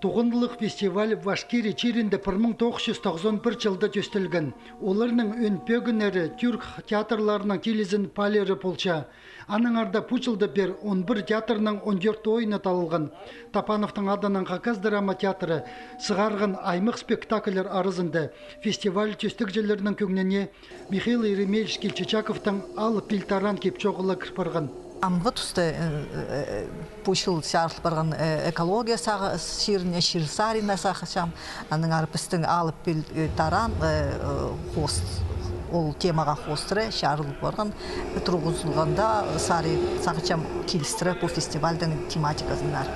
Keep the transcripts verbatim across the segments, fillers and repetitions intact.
Тоғынлығ фестиваль Вашкирия чирінде пір муң тоғыс чӱс тоғызон пір чылда тӧстелген. Оларның ӧӧн пӧгіннері тӱрк театрларының килізін паалиры полча. Аннаңар даа пу чылда пеер он пір театрның он тӧрт ойыны талылған. Топановтың адынаң Хакас драма театры сығарған аймах спектакльлер аразында фестиваль тӧстегҷілерінің кӧңніне Михаил Еремеевич Кильчичаковтың «Алып пил таран» кип-чоғы ла кір парған. Амғы туста, э, э, э, пу чыл чарыл парған, э, экология сағы-, чиріне, чир сариина сағынчам. Аннаңар пістің «Алып пил, э, таран», э, э, хоос-, ол темаға хоостыра чарыл парған, турғызылғанда сари сағынчам килістіре пу фестивальдың тематиказынаңар.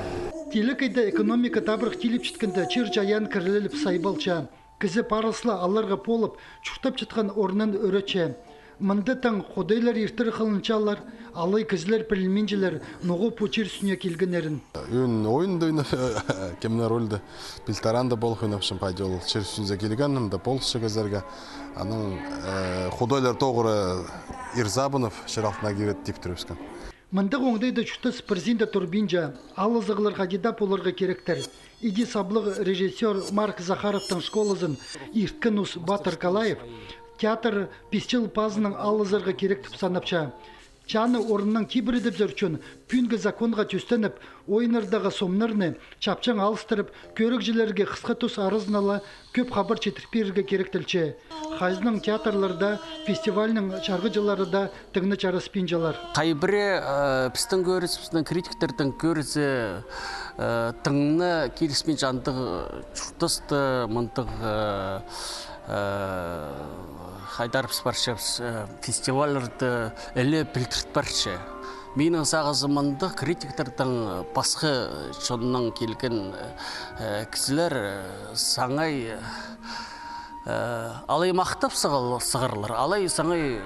Телекейде экономика табырах тиліп чіткенде чир-чайаан кіріліп сайбалча. Кізі парыс ла аларға полып, чуртап чатхан орнын ӧретче. Мында тың худайлар иртір хылынчалар, алай кізілер пілінминчелер, ноға пу чир ӱстӱне килгеннерін. Ӧӧн ойында ойнап, кемнер ӧлді. Пил таранда полып ойнапчам, хайди ол чир ӱстӱнзер килген, мында полысча кізілерге. Анаң, э, худайлар тоғыра ир сабынып, чир алтына кирет тіп турыбысхан. Мындағ оңдайда чуртас пірсінде турбинча, алызығлар хайди даа поларға киректер. Иди саблығ режиссёр Марк Захаровтың школазын ирткен ус Батыр Калаев театр пис чыл пазынаң алызарға кирек тіп санапча. Чааны орнынаң тибіредібізер ӱчӱн пӱӱнгі законға тӧстеніп, ойыннардағы сомнарны чапчаң алыстырып, кӧрігҷілерге хысха тус аразына ла кӧп хабар читіріп пирерге киректелче. Хайзының театрларда, фестивальның чарғыҷылары даа тыңны чараспинчалар. Хайбірее, э, пістің кӧрізібіс, пістің критиктердің кӧрізі, э, тыңны киліспинче, андағ чуртасты мындағ, э, э, хайдарыбыс парчабыс, э, фестивальларды іле пілдірт парча. Минің сағызым мындағ, критиктердің, пасха чоннаң килген, э, кізілер, э, саңай, э, алай махтап сығал-, сығарлар, алай саңай, э,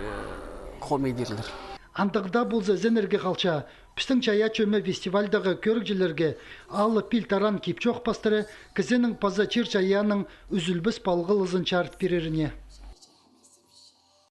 хомайдырлар. Андағ даа полза, ізенерге халча, пістің «Чайаачы ӧме» фестивальдағы кӧрігҷілерге «Алып пил таран» кип-чоох пастыра кізінің паза чир-чайаанның ӱзӱлбес палғалызын чарыт пиреріне.